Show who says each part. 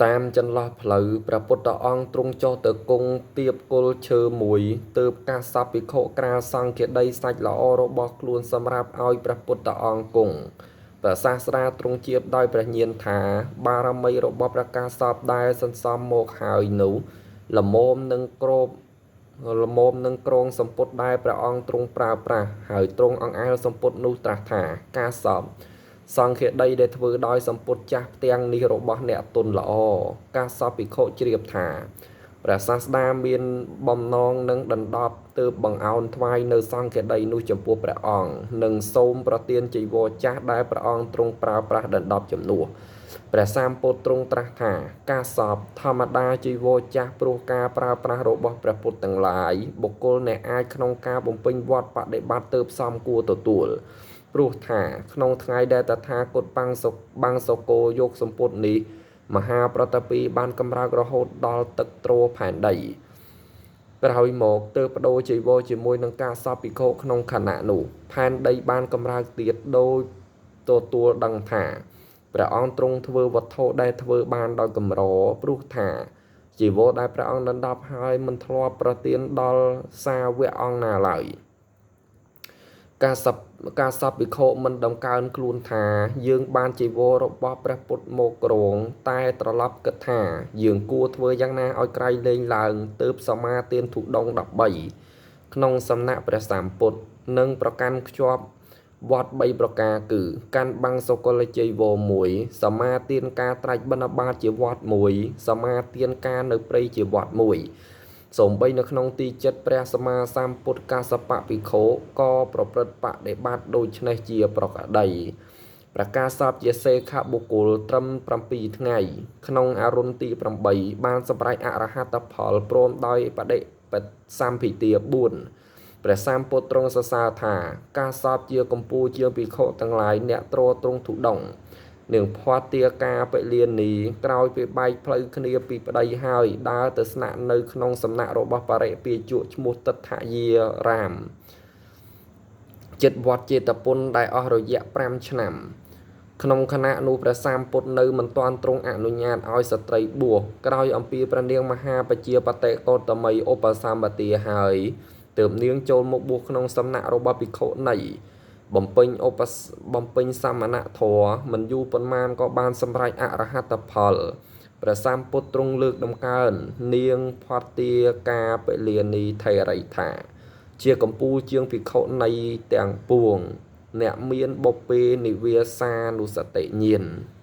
Speaker 1: តាមចន្លោះផ្លូវ ព្រះពុទ្ធអង្គទ្រង់ចុះទៅគង់ទៀបគល់ឈើមួយ ទើបកាសពភិក្ខុក្រាលសង្ឃាដីសាច់ល្អរបស់ខ្លួនសម្រាប់ឲ្យព្រះពុទ្ធអង្គគង់ ព្រះសាស្តាទ្រង់ជ្រាបដោយព្រះញាណថា បារមីរបស់ព្រះកាសពដែលសន្សំមកហើយនោះ ល្មមនឹងគ្របល្មមនឹងគ្រងសំពត់ដែលព្រះអង្គទ្រង់ប្រើប្រាស់ ហើយទ្រង់អង្អែលសំពត់នោះត្រាស់ថា កាសព សង្ឃាដីដែលធ្វើដោយសំពត់ចាស់ផ្ទាំងនេះរបស់អ្នកទុនល្អ កាសពភិក្ខុជ្រាបថា ព្រះសាស្តាមានបំណងនឹងដណ្ដប់ទើបបង្អោនថ្វាយនៅសង្ឃាដីនោះចំពោះព្រះអង្គ និងសូមប្រទានចីវរចាស់ដែលព្រះអង្គទ្រង់ប្រើប្រាស់ដណ្ដប់ជំនួស ព្រះសម្ពុទ្ធទ្រង់ត្រាស់ថា កាសព ធម្មតាចីវរចាស់ព្រោះការប្រើប្រាស់របស់ព្រះពុទ្ធទាំងឡាយ បុគ្គលអ្នកអាចក្នុងការបំពេញវត្តបដិបត្តិទើបសមគួរទទួល ព្រោះថាក្នុងថ្ងៃដែលតថាគតបាំងសុបាំងសុគោយកសម្ពុតនេះ មហាប្រតាពីបានកម្រើករហូតដល់ទឹកទ្រផែនដី ក្រោយមកទើបបដូរចីវរជាមួយនឹងការសពភិក្ខុក្នុងខណៈនោះ ផែនដីបានកម្រើកទៀតដោយទទួលដឹងថា ព្រះអង្គទ្រង់ធ្វើវត្ថុដែលធ្វើបានដោយកម្រ ព្រោះថាចីវរដែលព្រះអង្គដណ្ដប់ហើយមិនធ្លាប់ប្រទានដល់សាវកអង្គណាឡើយ ការសពការសពភិក្ខុមិនដំកើងខ្លួនថា យើងបានចីវររបស់ព្រះពុទ្ធមកគ្រង តែត្រឡប់គិតថា យើងគួរធ្វើយ៉ាងណាឲ្យក្រៃលែងឡើង ទើបសមាទានធុដង13ក្នុងសំណាក់ព្រះសម្ពុទ្ធ និងប្រកាន់ខ្ជាប់វត្ត3ប្រការគឺ កាន់បាំងសុកលជ័យវរ1 សមាទានការត្រាច់បណ្ឌបាតជាវត្ត1 សមាទានការនៅព្រៃជាវត្ត1 សូម្បីនៅក្នុងទីចិត្តព្រះសម្មាសម្ពុទ្ធកាសបភិក្ខុក៏ប្រព្រឹត្តបដិបត្តិដូច្នេះជាប្រក្រតី ព្រះកាសពជាសេខបុគ្គលត្រឹម7ថ្ងៃ ក្នុងអរុណទី8បានសម្រេចអរហត្តផលព្រមដោយបដិបសម្ភិទា4 ព្រះសម្ពុទ្ធទ្រង់សរសើរថា កាសពជាកម្ពូលជាងភិក្ខុទាំងឡាយអ្នកទ្រទ្រង់ធុដង នាងភ័ត្តាកាពលានីក្រោយពីបែកផ្លូវគ្នាពីប្តីហើយដើរទៅស្នាក់នៅក្នុងសំណាក់របស់បរិពាជក់ឈ្មោះទិដ្ឋយារាម ចិត្តវត្តចេតពុនដែលអស់រយៈ5ឆ្នាំ ក្នុងខណៈនោះព្រះសម្ពុទ្ធនៅមិនទាន់ទ្រង់អនុញ្ញាតឲ្យស្ត្រីបួសក្រោយអំពីព្រះនាងមហាប្រជាបតិកោតមីឧបសម្បទាហើយទើបនាងចូលមកបួសក្នុងសំណាក់របស់ភិក្ខុនីបំពេញឧបបំពេញសមណធម៌មិនយូរប៉ុន្មានក៏បានសម្រេចអរហត្តផល ព្រះសម្ពុទ្ធទ្រង់លើកដំកើងនាងភត្តាកាពលានីថេរីថា ជាកម្ពូលជាងភិក្ខុនីទាំងពួង អ្នកមានបុព្វេនិវាសានុសតិញាណ។